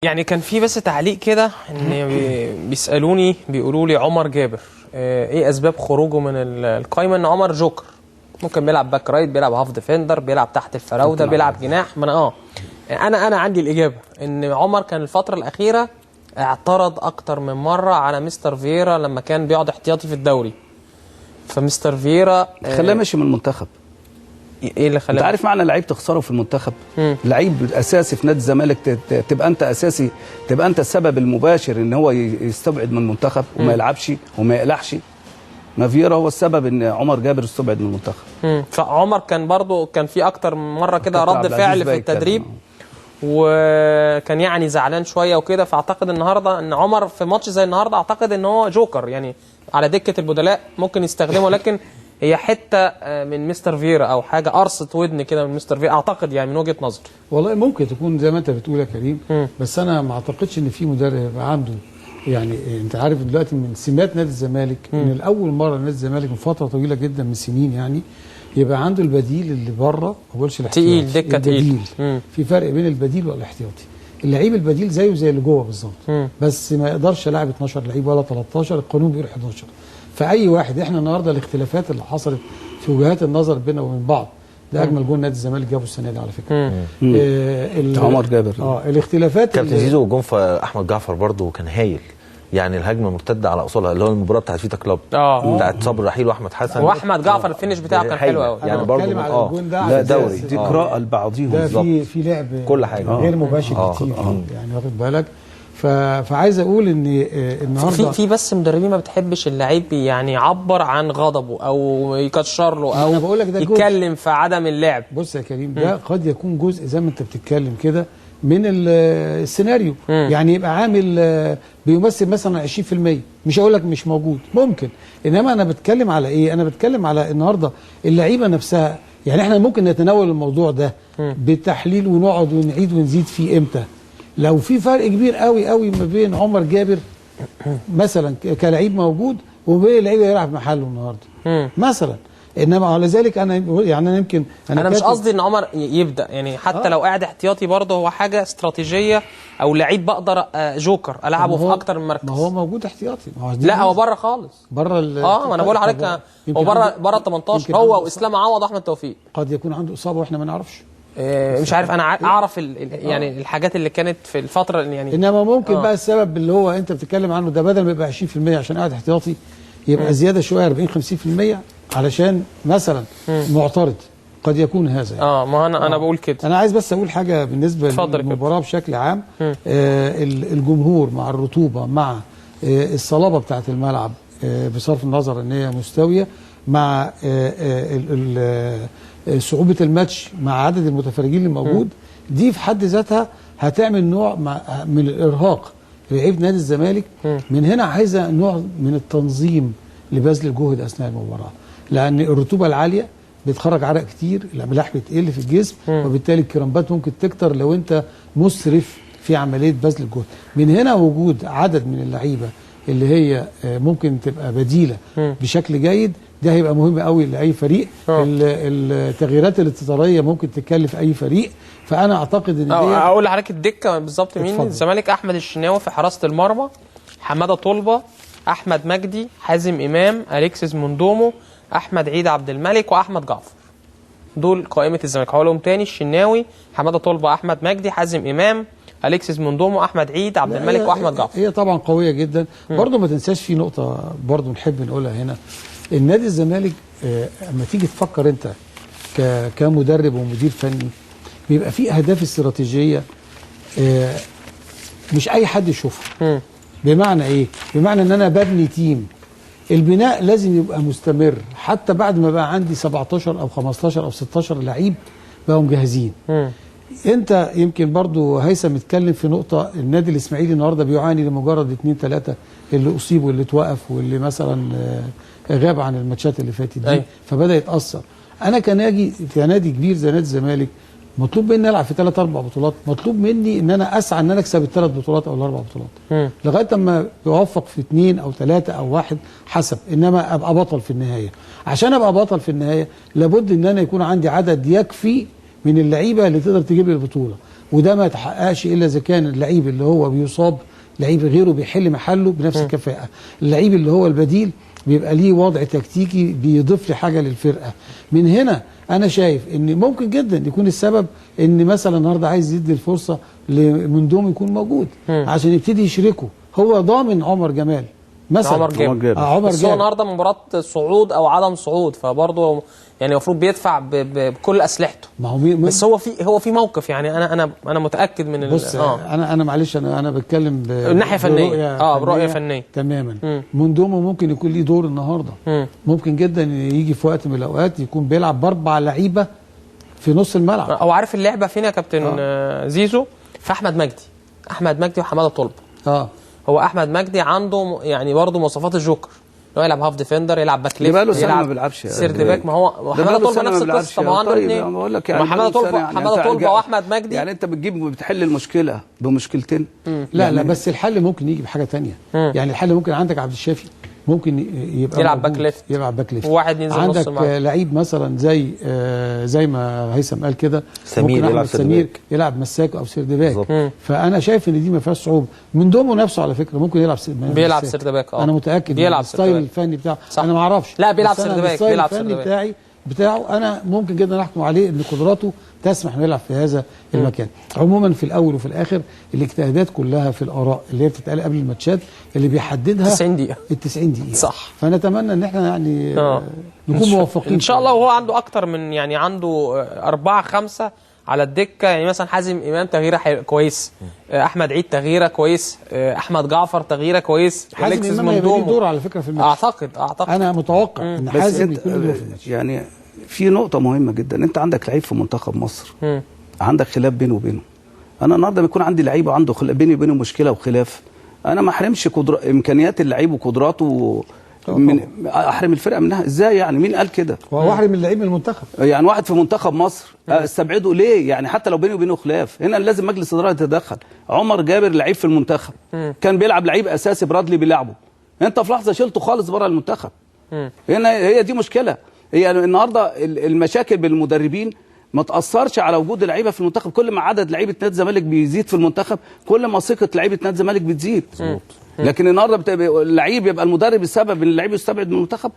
يعني كان في بس تعليق كده ان بيسالوني بيقولوا لي عمر جابر ايه اسباب خروجه من القايمة؟ ان عمر جوكر، ممكن بيلعب back right، بيلعب half defender، بيلعب تحت الفراوده، بيلعب جناح. ما انا انا عندي الاجابة ان عمر كان الفترة الاخيرة اعترض اكتر من مرة على مستر فييرا لما كان بيقعد احتياطي في الدوري، فمستر فييرا خلاه ماشي من المنتخب. ايه اللي خلاه؟ انت عارف معنى لعيب تخسره في المنتخب؟ لعيب اساسي في نادي الزمالك تبقى انت اساسي، تبقى انت السبب المباشر ان هو يستبعد من المنتخب وما يلعبش وما يقلعش. ما فييرا هو السبب ان عمر جابر استبعد من المنتخب. فعمر كان برضو كان في اكتر من مرة كده رد فعل في التدريب، وكان يعني زعلان شوية وكده. فاعتقد النهارده ان عمر في ماتش زي النهارده اعتقد ان هو جوكر، يعني على دكه البدلاء ممكن يستخدمه، لكن هي حتة من مستر فييرا او حاجة قرصة ودن كده من مستر فييرا اعتقد، يعني من وجهه نظري. والله ممكن تكون زي ما انت بتقول يا كريم، بس انا ما اعتقدش ان في مدرب عنده، يعني انت عارف دلوقتي من سمات نادي الزمالك ان الاول مرة نادي الزمالك من فترة طويلة جدا من سنين يعني يبقى عنده البديل اللي بره، ما بقولش الاحتياطي، تقيل، دكه تقيل. في فرق بين البديل والاحتياطي. اللعيب البديل زيه زي اللي جوه بالظبط، بس ما يقدرش يلعب 12 لعيب ولا 13، القانون بيقول 11. فاي واحد، احنا النهارده الاختلافات اللي حصلت في وجهات النظر بيننا وبين بعض، ده اجمل جون نادي الزمالك جابه السنة دي على فكرة. عمر جابر. الاختلافات كابتن زيزو، والجون في احمد جعفر برضه كان هايل، يعني الهجمة المرتدة على اصولها اللي هو المباراة بتاعت فيتا كلوب بتاعت صبري رحيل واحمد حسن، واحمد جعفر ال finish بتاعه كان حلو قوي يعني برضه. لا دوري دي قراءة لبعضيهم بالظبط، في لعب كل حاجة غير مباشر كتير يعني، واخد بالك. فعايز اقول ان النهارده في بس مدربين ما بتحبش اللعيب يعني يعبر عن غضبه او يكشر له او يتكلم في عدم اللعب. بص يا كريم، ده قد يكون جزء زي ما انت بتتكلم كده من السيناريو، يعني يبقى عامل بيمثل مثلا 20%، مش هقول لك مش موجود، ممكن، انما انا بتكلم على ايه؟ انا بتكلم على النهارده اللعيبة نفسها. يعني احنا ممكن نتناول الموضوع ده بالتحليل ونقعد ونعيد ونزيد فيه امتى؟ لو في فرق كبير قوي قوي ما بين عمر جابر مثلا كلاعب موجود وبين اللعيب يلعب محله النهارده مثلا. انما على ذلك انا يعني انا يمكن انا مش قصدي ان عمر يبدا، يعني حتى لو قاعد احتياطي برضه هو حاجة استراتيجية او لعيب بقدر جوكر العبه في اكتر من مركز. ما هو موجود احتياطي، ما هو لا هو بره خالص، بره ما انا بقول لحضرتك هو بره 18، هو واسلام عوض واحمد توفيق. قد يكون عنده اصابه واحنا ما نعرفش، مش عارف. انا اعرف يعني الحاجات اللي كانت في الفترة يعني، انما ممكن بقى السبب اللي هو انت بتتكلم عنه ده بدل ما يبقى 20% عشان قاعد احتياطي يبقى زيادة شوية 40 50% علشان مثلا معترض، قد يكون هذا يعني. ما انا بقول كده. انا عايز بس اقول حاجة بالنسبة للمباراة بشكل عام. الجمهور مع الرطوبة مع الصلابة بتاعه الملعب، بصرف النظر ان هي مستوية، مع صعوبة الماتش، مع عدد المتفرجين اللي موجود، دي في حد ذاتها هتعمل نوع من الارهاق لعيب نادي الزمالك. من هنا عايزه نوع من التنظيم لبذل الجهد اثناء المباراة، لان الرطوبة العالية بتخرج عرق كتير، الاملاح بتقل في الجسم، وبالتالي الكرامبات ممكن تكتر لو انت مسرف في عملية بذل الجهد. من هنا وجود عدد من اللعيبة اللي هي ممكن تبقى بديله بشكل جيد، ده هيبقى مهم قوي لاي فريق. التغييرات الاضطراريه ممكن تكلف اي فريق، فانا اعتقد ان اقول لحضرتك الدكة بالظبط مين. الزمالك احمد الشناوي في حراسة المرمى، حمادة طلبه، احمد مجدي، حازم امام، اليكسيس موندومو، احمد عيد عبد الملك، واحمد جعفر. دول قائمة الزمالك. هقولهم تاني: الشناوي، حمادة طلبه، احمد مجدي، حازم امام، اليكسيس موندومو، احمد عيد عبد الملك، واحمد جعفر. هي طبعا قوية جدا. برضو ما تنساش في نقطة برضو نحب نقولها هنا، النادي الزمالك اما تيجي تفكر انت كمدرب ومدير فني، بيبقى في اهداف استراتيجية مش اي حد يشوفها. بمعنى ايه؟ بمعنى ان انا ببني team، البناء لازم يبقى مستمر حتى بعد ما بقى عندي 17 او 15 او 16 لعيب بقوا مجهزين. انت يمكن برضو هيثم اتكلم في نقطة، النادي الاسماعيلي النهارده بيعاني لمجرد 2 3 اللي اصيب واللي اتوقف واللي مثلا غاب عن الماتشات اللي فاتت دي، فبدا يتاثر. انا كنادي كنادي كبير زي نادي الزمالك مطلوب مني العب في 3 4 بطولات، مطلوب مني ان انا اسعى ان انا اكسب الثلاث بطولات او الاربع بطولات لغاية اما يوفق في 2 او 3 او 1 حسب، انما ابقى بطل في النهاية. عشان ابقى بطل في النهاية لابد ان انا يكون عندي عدد يكفي من اللعيبة اللي تقدر تجيب لي البطولة. وده ما يتحققش الا اذا كان اللعيب اللي هو بيصاب لعيب غيره بيحل محله بنفس الكفاءة. اللعيب اللي هو البديل بيبقى ليه وضع تكتيكي بيضيف لي حاجة للفرقة. من هنا انا شايف ان ممكن جدا يكون السبب ان مثلا النهارده عايز يدي الفرصة لمندوم يكون موجود عشان يبتدي يشركه. هو ضامن عمر جمال مثلا، عمر جابر. عمر بس هو جابر النهارده مباراة صعود او عدم صعود، فبرضه يعني المفروض بيدفع بكل اسلحته. ما هو بس هو في موقف، يعني انا متاكد من بص انا معلش انا بتكلم الناحية فنية، برؤية فنية تماما. مندومو ممكن يكون ليه دور النهارده. ممكن جدا يجي في وقت من الاوقات يكون بيلعب باربع لعيبة في نص الملعب. او عارف اللعبة فين يا كابتن زيزو؟ في احمد مجدي، احمد مجدي وحماده طلبه. هو احمد مجدي عنده يعني برضه مواصفات الجوكر، لو يلعب half defender، يلعب back left، بقاله سنة ما بيلعبش third back. ما هو حمادة طلبه نفس القصة. ما هو عنده اثنين. بقول لك يعني حمادة طلبه، يعني حمادة طلبه واحمد مجدي، يعني انت بتجيب بتحل المشكلة بمشكلتين. لا لا، بس الحل ممكن يجي بحاجة ثانية. يعني الحل ممكن عندك عبد الشافي ممكن يبقى يلعب back left، يلعب back left، وواحد ينزل نص الملعب. عندك لعيب مثلا زي ما هيثم قال كده، سمير يلعب، سمير يلعب مساك او third back. فانا شايف ان دي ما فيهاش صعوبة. من دومه نفسه على فكرة ممكن يلعب بيلعب third back. انا متاكد بيلعب ال style الفني بتاعه. انا ما اعرفش، لا بيلعب third back، بيلعب third back بتاعه. انا ممكن جدا احكم عليه ان قدراته تسمح انه يلعب في هذا المكان. عموما في الاول وفي الاخر الاجتهادات كلها في الاراء اللي هي بتتقال قبل الماتشات اللي بيحددها 90 دقيقة، ال 90 دقيقة صح. فنتمنى ان احنا يعني نكون موفقين ان شاء الله. وهو عنده اكتر من يعني عنده 4 5 على الدكة، يعني مثلا حازم امام تغييره كويس، احمد عيد تغييره كويس، احمد جعفر تغييره كويس، حازم امام هيبقى ليه دور على فكرة في الماتش. اعتقد انا متوقع ان حازم يكون له دور في الماتش. يعني في نقطة مهمة جدا، انت عندك لعيب في منتخب مصر، عندك خلاف بينه وبينه. انا النهارده بيكون عندي لعيب وعنده بيني وبينه مشكلة وخلاف، انا ما احرمش امكانيات اللعيب وقدراته، من احرم الفرقة منها ازاي؟ يعني مين قال كده؟ هو احرم اللعيب من المنتخب؟ يعني واحد في منتخب مصر استبعده ليه؟ يعني حتى لو بيني وبينه خلاف، هنا لازم مجلس ادارة يتدخل. عمر جابر لعيب في المنتخب، كان بيلعب لعيب اساسي، برادلي بيلعبه، انت في لحظة شلته خالص بره المنتخب. هنا هي دي مشكلة. هي النهارده المشاكل بالمدربين ما تاثرش على وجود اللعيبة في المنتخب. كل ما عدد لعيبة نادي الزمالك بيزيد في المنتخب، كل ما ثقة لعيبة نادي الزمالك بتزيد. لكن النهارده اللعيب يبقى المدرب السبب ان اللعيب يستبعد من المنتخب.